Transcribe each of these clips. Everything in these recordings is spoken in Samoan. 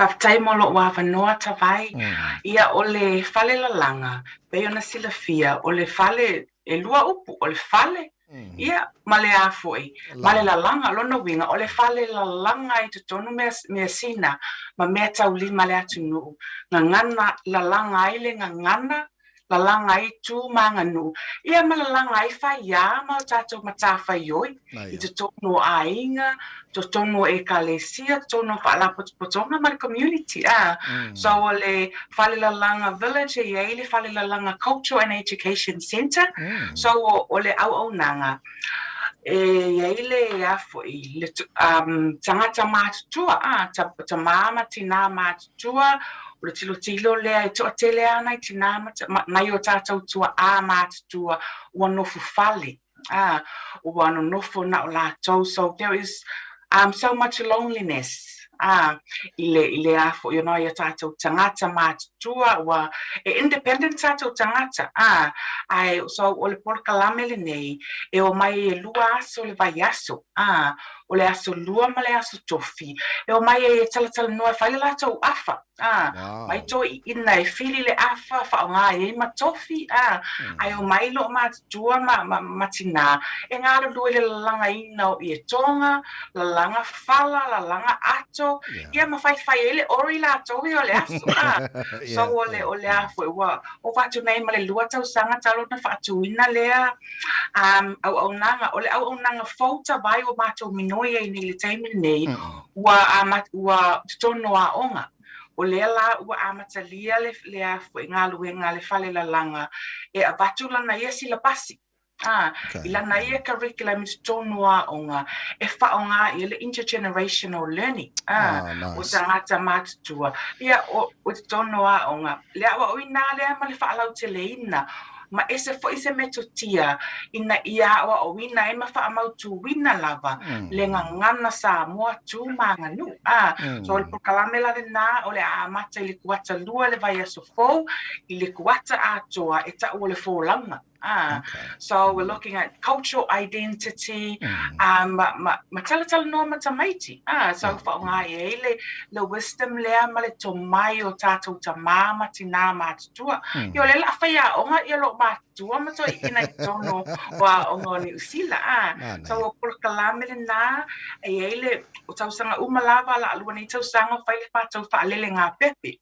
Faafetai mo lou avanoa Tavai. Ia o le fale lalaga, pei ona silafia, o le fale, ʻelua upu, o le fale, ia, ma le a foi, ma le lalaga. O lona uiga, o le fale lalaga i totonu mea, measina ma meataulima a le atunuu, gagana, lalaga ai le gagana, lalaga ai tu ma aganuu, ia ma lalaga ai faiā ma o tatou matafaioi i totonu o aiga, totonu o ekalesia, totonu o faalapotopotoga ma le community. A. So o le Fale Lalaga Village e i ai le Fale Lalaga Cultural and Education Centre. So o le auaunaga e i ai le a foi, le tagata matutua, a, tamā ma tinā matutua, O le tilotilo lea e toatele lava nai tinā ma nai o tātou tuaʻā matutua ua nofo fale, ā, ua nonofo na o lātou, so there is um so much loneliness, ā, i le, i le a foi o nai o tātou tagata matutua, ua, e independent tātou tagata, ā, ae, so o le polokalame lenei e omai ʻelua aso le vaiaso, ā, o le aso lua ma le aso tofi, e omai ai e talatalanoa e fai le latou afa, a, mai toeaiina e fili le afa, faaaoga i ai ma tofi, a, ae omai loo matutua ma, ma, ma tinā, e galulue i le lalagaina o ietoga, lalaga fala, lalaga ato, ia ma faifai ai le ori latou ia o le aso, a. So o le, o le a foi, ua ova atu nei ma le 2 tausaga talu ona faatuina lea, Um, auaunaga, o le auaunaga fou tavai ua matou minoi ai nei i le taimi lenei, ua ama, ua totonu o aoga. O lea la ua amatalia le, le a foi galuega a le fale lalaga e avatu lana ia silapasi, a, i lana ia curriculum i totonu o aoga e faaaoga ai le intergenerational learning, a, o tagata matutua, ia, o, o totonu o aoga. Le aoaoina lea ma le faalauteleina ma ese foi se metotia ina ia aoaoina ai ma faamautuina lava le gagana Samoa tu ma aganuu. A, so o le polokalame la lenā o le a amata i le kuata lua le vaiaso fou i le kuata atoa e taʻu o le folauga. A, so we're looking at cultural identity, a, ma, ma, ma talatalanoa ma tamaiti. A, so faaaoga i ai le, le wisdom lea ma le tomai o tātou tamā ma tinā matutua. Ia o lea o le a faiaoga ia loo matua ma toeaiina i totonu o aoga o Niu Sila a. So o polokalame lenā e i ai le o tausaga uma lava o le a lua nei tausaga o fai le matou faalelega pepe.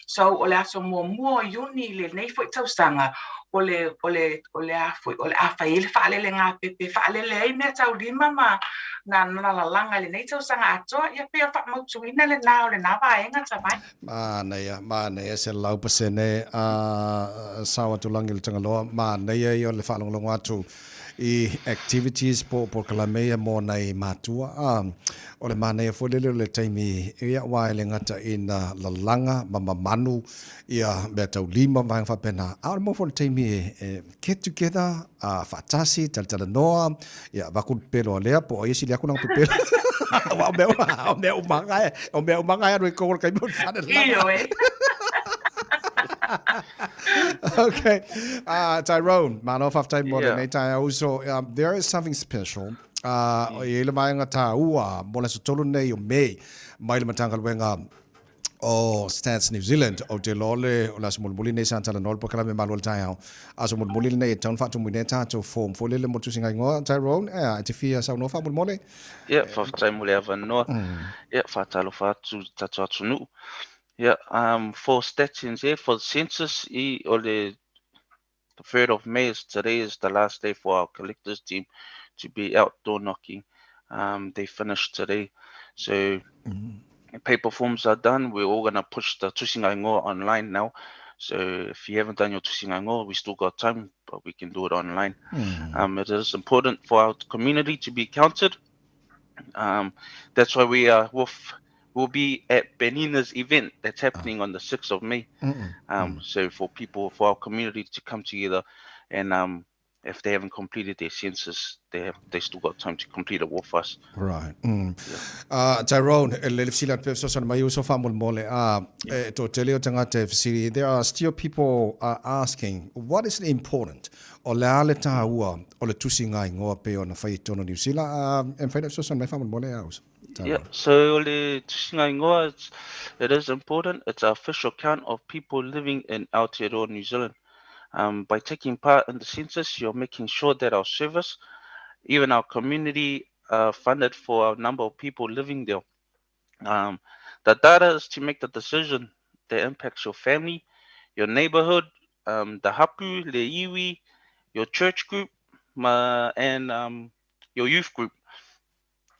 So o le aso muamua o Iuni i lenei foi tausaga o le o le o le a foi o le a fai ai le faalelega pepe e faalele ai meataulima ma nā lalaga i lenei tausaga atoa. Ia pei o le faamautuina lenā o lenā vaega Tavai. Manaia, manaia 100% a sao atu lagi le Tagaloa, manaia ia o le faalogologo atu i activities po o polokalame ia mo nai matua. A, o le manaia foi lele o le taimi ia aua e le gata ina lalaga ma mamanu ia meataulima ma vaega faapena, a o le maua foi o le taimi e get together, a faatasi, talatalanoa, ia avatu le pepelo a lea, po o ai e sili atu lana pepelo. Aua o mea, o mea uma lava e, o mea uma lava e alu i totonu o le taimi o le fale lalaga. Ioe. Okay. Tyrone, malo faafetai mo lenei taeao uso. There is something special. E i ai le vaega taua mo le aso 3 nei o Mei mai le Matagaluega o Stats New Zealand. Ou te iloa le, o le aso mulimuli lenei sa talanoa le polokalame Malu o le Taeao. Aso mulimuli lenei e tatau ona faatumuina ai tatou form foi lele mo le tusiga igoa, Tyrone, ea, e te fia saunoa faamolemole? Ia, faafetai mo le avanoa. Ia, faatalofa atu i le tatou atunuu. Ia, for Stats NZ, for the census, i, o le the 3rd of May is today is the last day for our collectors team to be out door knocking. They finished today. So paper forms are done. We're all gonna push the Tusinga Ingoa online now. So if you haven't done your Tusinga Ingoa, we still got time, but we can do it online. It is important for our community to be counted. That's why we are with, we'll be at Benina's event that's happening on the 6th of May. So for people, for our community to come together and if they haven't completed their census, they have, they still got time to complete it with us. Right. Tyrone, e le fesili atu pea fesoasoani mai uso faamolemole, e toatele o tagata e fesili, there are still people are asking, what is the important? O le a le taua o le tusiga igoa pei ona fai i totonu o Niu Sila? E mafai ona fesoasoani mai faamolemole a uso? Yeah, so o le tusinga ingoa, it is important. It's an official count of people living in Aotearoa, New Zealand. By taking part in the census, you're making sure that our service, even our community, funded for our number of people living there. The data is to make the decision that impacts your family, your neighborhood, the hapu, le iwi, your church group, and your youth group.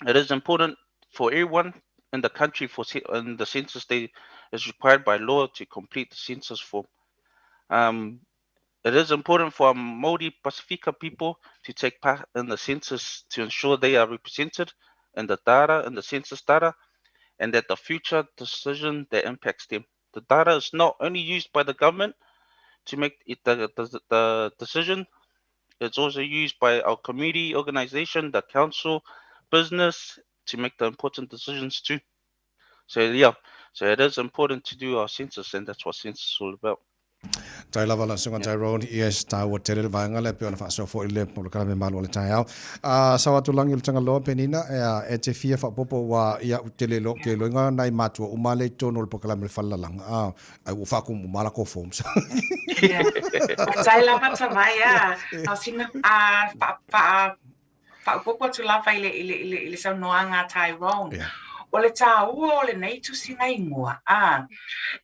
It is important for everyone in the country for in the census day is required by law to complete the census form. It is important for our Māori Pasifika people to take part in the census to ensure they are represented in the data, in the census data, and that the future decision that impacts them. The data is not only used by the government to make it the decision, it's also used by our community organization, the council, business, to make the important decisions too. So yeah, so it is important to do our census, and that's what census is all about. Tai lava la suga Tyrone, yes, tāua tele le vaega lea pei ona faasoa foi le polokalame malu o le taeao. A sao atu lagi o le Tagaloa Penina, e te fia faaopoopo ua ia u tele lo ke loiga nai matua uma lea i totonu o le polokalame o le falelalaga, a ai ua faakumu uma lako forms. Yeah. Tai lava tavai a, na sina a fa fa faaopoopo atu lava i le i le i le i le saunoaga a Tyrone. Yeah. O le tāua o lenei tusiga ingoa, a,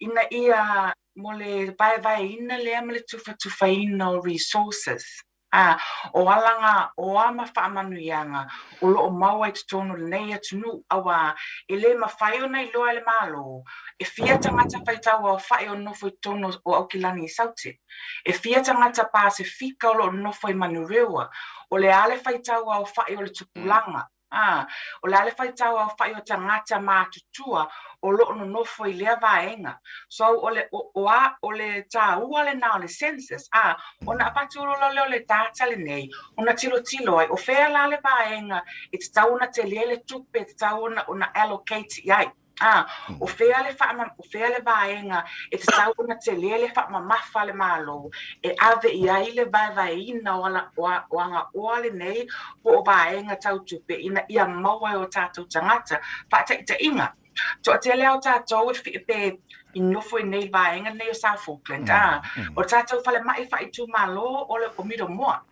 ina ia mo le vaevaeina lea ma le tufatufaina o resources, ā, o alaga o a ma faamanuiaga o lo o maua i totonu o lenei atunuu, auā e le mafai ona iloa e le Malo e fia tagata faitau aofa'i o nofo i totonu o Aukilani i Saute, e fia tagata Pasefika o lo o nofo i Manurewa, o le a le faitau aofa'i o le tupulaga. Ā, o le a le faitau aofa'i o tagata matutua o lo o nonofo i lea vaega. So, o le, o, o a, o le tāua lenā o le census, ā, ona avatu loa lea o le data lenei, ona tilotilo ai, o fea la le vaega e tatau ona tele le tupe, e tatau ona, ona allocate i ai. Ā, o fea le whaama, o fea le vaega e tatau ona tele le whaamamafa a le Malo e ave i ai le vaevaeina o ala, o, a, o agaoa lenei po o vaega tau tupe ina ia maua e o tātou tagata faataitaiga. Toatele a o tātou e, pe i nofo i nei vaega nei o South Auckland, ā, o tātou falemai faaitumalo o le o Miromoa.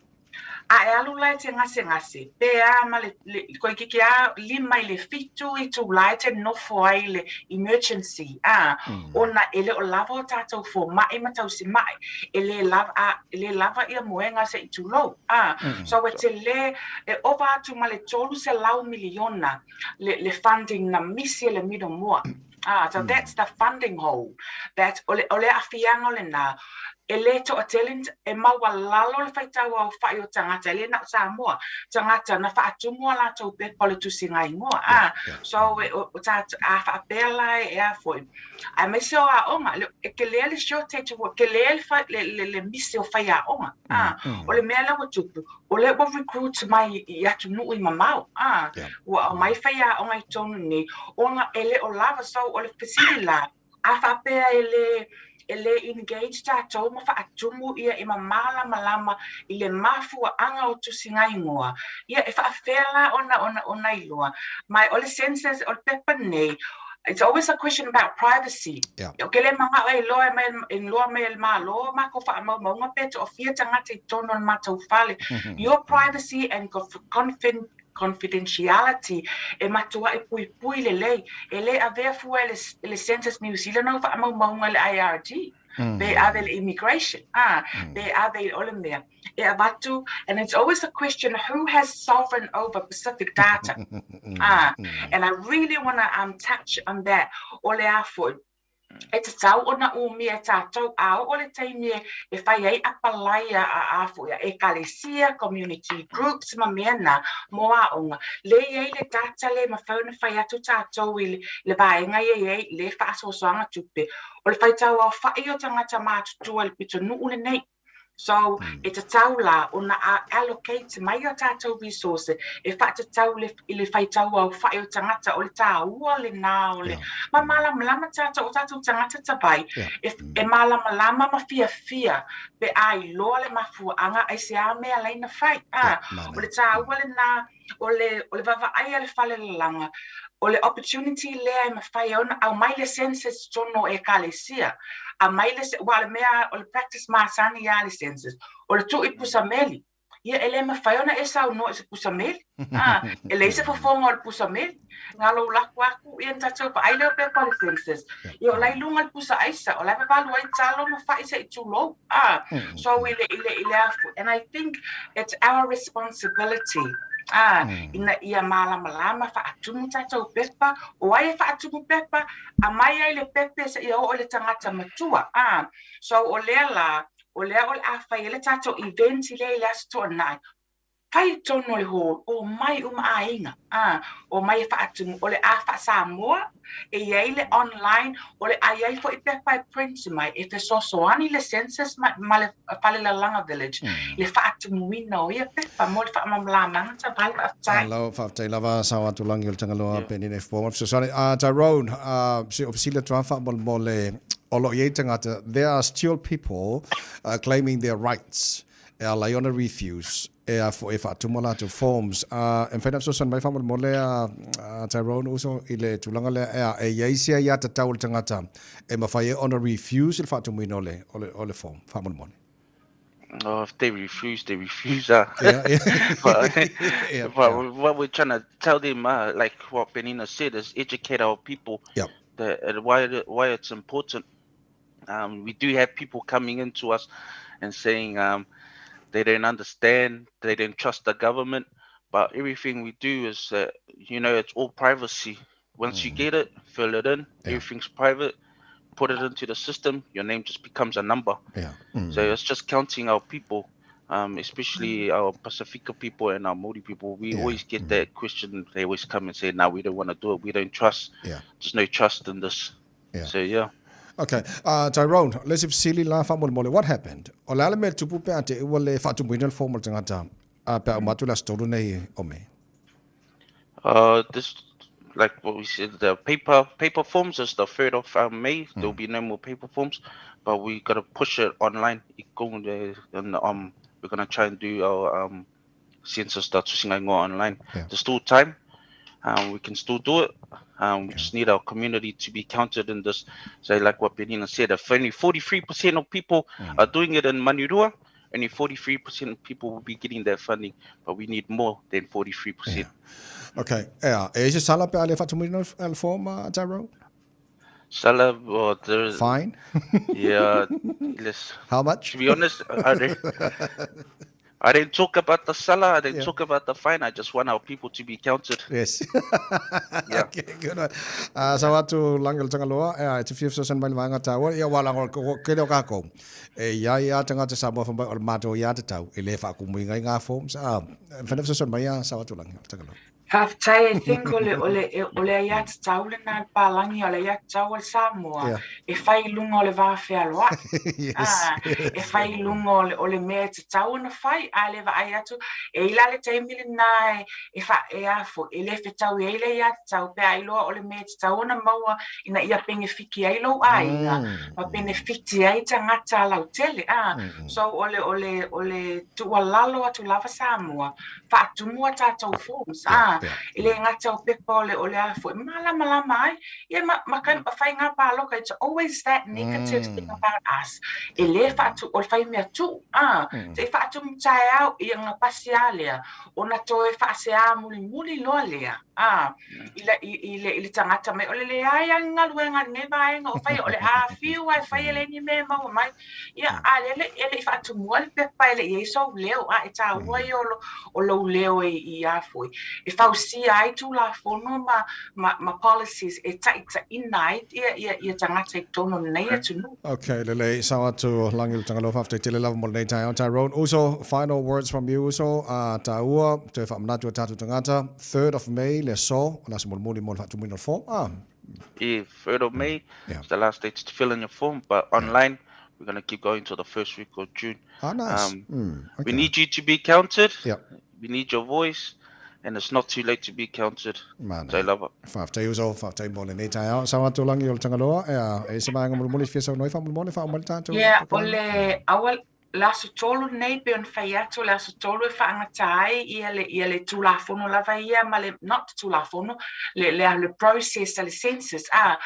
A e alu la e te gasegase, pe a ma le, le, toeitiiti a 5 i le 7 itulā e te nofo ai i le emergency, a, ona e le o lava o tātou fōmaʻi ma tausimaʻi, e le lava, a, e le lava ia moega se i tulou, a. So e tele, e ova atu ma le 300 miliona le, le funding na misi e le Miromoa. Ah, so that's the funding hole. That, o le, o le aafiaga o lenā, e le toatele e maualalo le faitau aofaʻi o tagata, e le na o Samoa, tagata na faatumu a latou pepa o le tusiga igoa. Ah, so e, o, o tātou, a faapea la e, e a foi. Aemaise o aoga, le, e telē le shortage, ua telē le, fa, le, le, le misi o faiaoga. Ah, o le mea lea ua tupu, o lea ua recruit mai i atunuu i mamao, a, ua aumai faiaoga i totonu nei, ona e le o lava, so o le fesili la, a faapea e le, e le engage tatou ma faatumu ia i mamalamalama i le mafuaaga o tusiga igoa, ia e faafefea la ona, ona, ona iloa mai o le census, o le pepa nei, it's always a question about privacy. Yeah. O ke le manga'o e iloa mai, e iloa mai e le Malo mākou faamaumauga pe toafia tagata i totonu o le matou fale. Your privacy and confidentiality e matua'i puipui lelei. E le avea fua e le, e le Census New Zealand au faamaumauga i le IRD. Pe ave i le immigration, ah, pe ave i o le mea. E avatu, and it's always a question who has sovereign over Pacific data. Ah, and I really want to touch on that. O le a foi, e tatau ona umia e tātou, a oo le taimi e fai ai apalai a a foi a ekalesia, community groups ma mea na mo aoga. Le i ai le data le mafai ona fai atu tātou i le, le vaega ia i ai le faasoasoaga tupe. O le faitau aofaʻi o tagata matutua i le pitonuu lenei. So, e tatau la ona allocate mai a tatou resource e faatatau i le faitau aofai o tagata, o le tāua lenā o le ma malamalama tatou, o tatou tagata tavai e malamalama ma fiafia pe a iloa le mafuaaga aisea mea lai na fai. O le tāua lenā o le o le vaavaai a le falelalaga, o le opportunity lea e mafai ai ona aumai le census totonu o Ekalesia, aumai le aua o le mea o le practice masani lava le census, o le tuu i pusa meli. Ia e le mafai ona e saunoa i se pusa meli, a, e leai se fofoga o le pusa meli. Galo lako atu ia na tatou vaai lea o pepa o le census. Ia o la i luga le pusa aisa, o la e vavalu ai talo ma fai se i tulou. Ah, so i le, i le, i le afu. And I think it's our responsibility ina ia malamalama faatumu tatou pepa, o ai e faatumu pepa, aumai ai le pepe seia oo i le tagata matua. So o lea la, o lea o le a fai ai le tatou event lea i le Aso Toonai, fai tonu o le hall, omai uma aiga, omai e faatumu, o le a faa-Samoa, e i ai le online, o le a i ai foi pepa e print mai, e fesoasoani le census ma, ma le Falelalaga Village i le faatumuina o ia pepa mo le faamalamalamaga Tavale faafetai. Malo, faafetai lava sao atu lagi o le Tagaloa Penina F. Bowman. Fesoasoani. Tyrone, se o fesili atu lava faamolemole, o lo o i ai tagata, there are still people claiming their rights e ala ai ona refuse e a foi e faatumu a latou forms. E mafai ona fesoasoani mai faamolemole a Tyrone uso i le tulaga lea e a e i ai se aiatatau a le tagata e mafai ai ona refuse le faatumuina o le, o le, o le form faamolemole. Oh, if they refuse, they refuse. Yeah. But, but what we're trying to tell them, like what Penina said, is educate our people that why it's important. We do have people coming into us and saying they don't understand, they don't trust the government, but everything we do is that, you know, it's all privacy. Once you get it, fill it in, everything's private, put it into the system, your name just becomes a number. So it's just counting our people, especially our Pasifika people and our Māori people. We always get that question. They always come and say, no, we don't want to do it. We don't trust. There's no trust in this. So, yeah. Okay. Tyrone, le isi fesili la faamolemole, what happened? O le a le mea e tupu pe a te i ua le faatumuina le form o le tagata pe a uma atu le aso 3 nei o Me? This, like what we said, the paper forms is the 3rd of May. There'll be no more paper forms, but we got to push it online. And we're going to try and do our census online. There's still time. We can still do it. We just need our community to be counted in this. So like what Penina said, if only 43% of people are doing it in Manurua, only 43% of people will be getting that funding, but we need more than 43%. Yeah. Okay. Ea, e ise sala pe a le whatumurina al form, Tyrone? Sala, well, there's... Fine. Yeah. Let's, How much? To be honest, I didn't talk about the sala, I didn't talk about the fine. I just want our people to be counted. Yes. Yeah. Okay, good one. Sa atu lagi o le Tagaloa, e te fia fesoasoani mai le vaega taua, ia ua lago kele o kākou. E iai a tagata Samoa whamai o le mātou i a te tau, e le whaakumui ngai ngā forms. Whena fesoasoani mai a sa atu lagi o le Tagaloa. Faafetai, I think o le, o le, o le aiatatau lena a le palagi, o le aiatatau a le Samoa, e fai i luga o le va fealoai. E fai i luga o le, o le mea e tatau ona fai, a le vaai atu, e i la le taimi lena e, e, fa, e a foi, e le fetaui ai le aiatatau, pe a iloa o le mea e tatau ona maua ina ia penefiti ai lou aiga, ma penefiti ai tagata lautele. So o le, o le, o le tuualalo atu lava Samoa, faatumu a tatou forms, e le gata o pepa o le, o le a foi, malamalama ai, ia ma, ma, ma faiga paloka, it's always that negative thing about us, e le faatu, o le fai mea tuu, se i faatumu taeao, ia nga pasi a lea, ona toe faaseā mulimuli loa lea, i le, i, i le, i le tagata mai, o le leai a ni galuega i lenei vaega o faia, o le afio lava e fai e leai ni mea e maua mai. Ia, a lea le, e le i faatumua le pepa e le i ai sou leo, a e tāua ia o, o lou leo e i a foi, e fausia ai Tulafono ma, ma, ma policies e taʻitaʻina ai ia, ia, ia tagata i totonu o lenei atunuu. Okay, lelei, sao atu lagi le Tagaloa, faafetai tele lava mo lenei taeao. Tyrone, uso, final words from you, uso, a tāua, toe faamanatu a tātou tagata, 3rd of May, le aso, o le aso mulimuli mo le faatumuina o le form. Yeah, 3rd of May is the last date to fill in your form, but online, We're going to keep going till the first week of June. Ah, nice. Um, Okay. We need you to be counted. Yeah. We need your voice. And it's not too late to be counted. Mana. Faafetai lava. Faafetai uso, faafetai mo lenei taeao. Sao atu lagi o le Tagaloa, ea, e se vaega mulimuli e fia saunoa ai faamolemole, faauma ai le tatou Ia, o polokalame. le aua, le aso 3 lenei pei ona fai atu, o le aso 3 e faagata ai ia le, ia le Tulafono lava ia ma le, not Tulafono, le, le, le process a le census, a,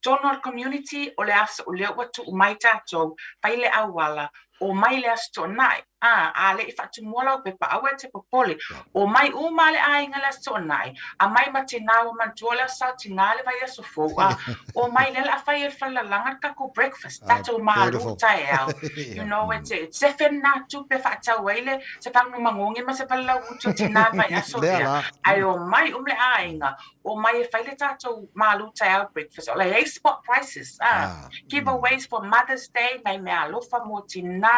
tonu o le community, o le aso, o lea ua tuu mai tatou, fai le auala, omai le Aso Toonai, a, a le i faatumua lau pepa, aua e te popole. Omai uma le aiga le Aso Toonai, aumai ma tinā ua manatua le Aso Sa o Tinā le vaiaso fou, a, omai lea o le a fai e le Falelalaga le tatou breakfast, tatou malu taeao. You know, e te sefe nā tupe e faatau ai le se fagunumagogi ma se falelauutu o tinā le vaiaso lea. Ae omai uma le aiga, omai e fai le tatou malu taeao breakfast. O la e i ai spot prices, a, giveaways for Mother's Day, nai mea alofa mo tinā,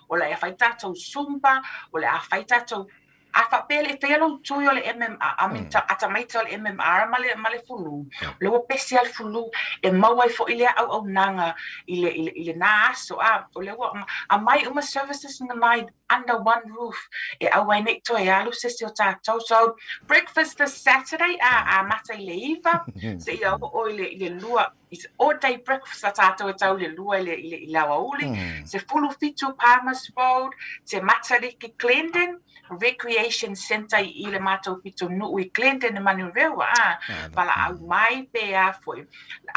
o le a fai tatou Zumba, o le a fai tatou a faapea le faia lou tui o le MMR, I mean, atamaita o le MMR ma le, ma le fulu, o lea ua pese lava le fulu, e maua ai foi lea auaunaga i le, i le, i lena aso, a, o lea ua aumai uma services na mai under one roof, e aua ai ne i toe alu se isi o tatou. So, breakfast this Saturday, a, amata i le 9, seia oo i le, i le 2, It's all day breakfast a tātou e tau i le 2 i le, i le, i le aoauli, 17 Palmers Road, Te Matariki Glendon, Recreation Centre i i le mātou pito nuu i Glendon i Manurewa, ā, valaau mai pe a foi.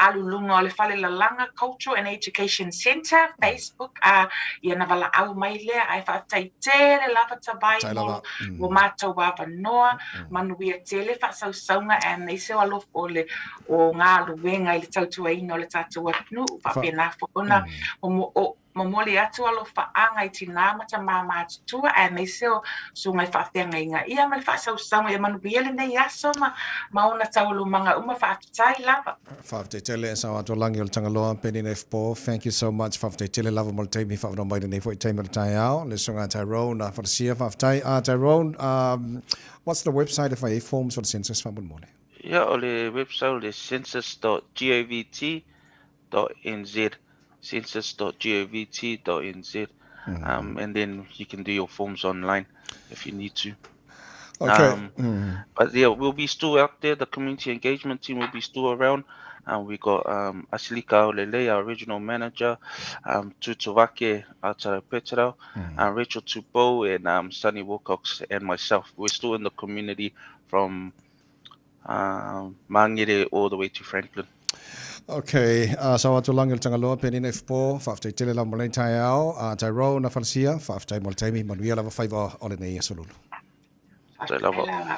Alu lunga o le Fale Lalaga Cultural and Education Centre, Facebook, ā, ia na valaau mai lea, ae faafetai tele lava Tavai mo lo mātou avanoa, manuia tele faasausauga aemaise o alofa o le o galuega i le tautuaina o le tatou atunuu, faapena foi ona momoli atu alofaaga i tinā ma tamā matutua aemaise o susuga i faafeagaiga ia ma le faasausauga ia manuia lenei aso ma ma ona taualumaga uma faafetai lava. Faafetai tele sao atu lagi o le Tagaloa Penina F. Paul thank you so much faafetai tele lava mo le taimi faavanoa mai lenei foi taimi o le taeao le susuga Tyrone Falesia faafetai Tyrone what's the website e fai ai forms o le census faamolemole? Ia, o le website o le census.govt.nz, census.govt.nz, and then you can do your forms online if you need to. Okay. But yeah, we'll be still out there. The community engagement team will be still around. We got Asilika Aolelei, our regional manager, Tutuvake Atara Petrao, Rachel Tupou, and Sunny Wilcox, and myself. We're still in the community from Mangere all the way to Franklin. Okay, sao atu lagi o le Tagaloa, Penina Ifopo, faafetai tele lava mo lenei taeao, Tyrone Falesia, faafetai mo le taimi, manuia lava faiva o lenei aso lulu. Faafetai lava.